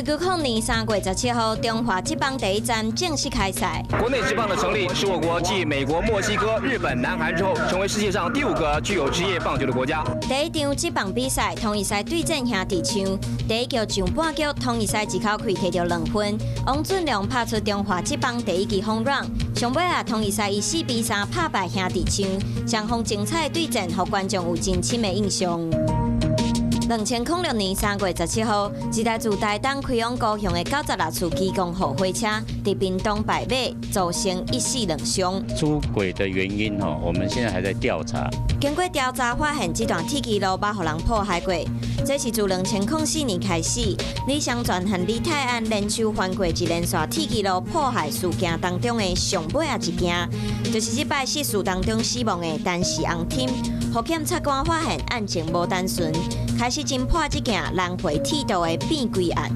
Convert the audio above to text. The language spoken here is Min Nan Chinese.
1900年3月17號，中華職棒第一戰正式開賽。國內職棒的成立，使我國繼美國、墨西哥、日本、南韓之後，成為世界上第五個具有職業棒球的國家。第一場職棒比賽，統一獅對戰兄弟象，第一局上半局，統一獅一口氣提著兩分，王俊龍拍出中華職棒第一支 home run。上尾啊，統一獅以4比3拍敗兄弟象，雙方精彩對戰，予觀眾有真深的印象。2006年3月17號，一台自台東開往高雄的96次基隆號火車，佇屏東敗馬，造成一死兩傷。出軌的原因，吼，我們現在還在調查。經過調查發現，這段鐵支路捌予人破壞過。這是自2004年開始，李雙全和李泰安連手翻過一連串鐵支路破壞事件當中的上尾仔一件，就是這擺失事當中死亡的陳氏紅添。予檢察官發現案情無單純，開始偵破這件南迴鐵道的變軌案。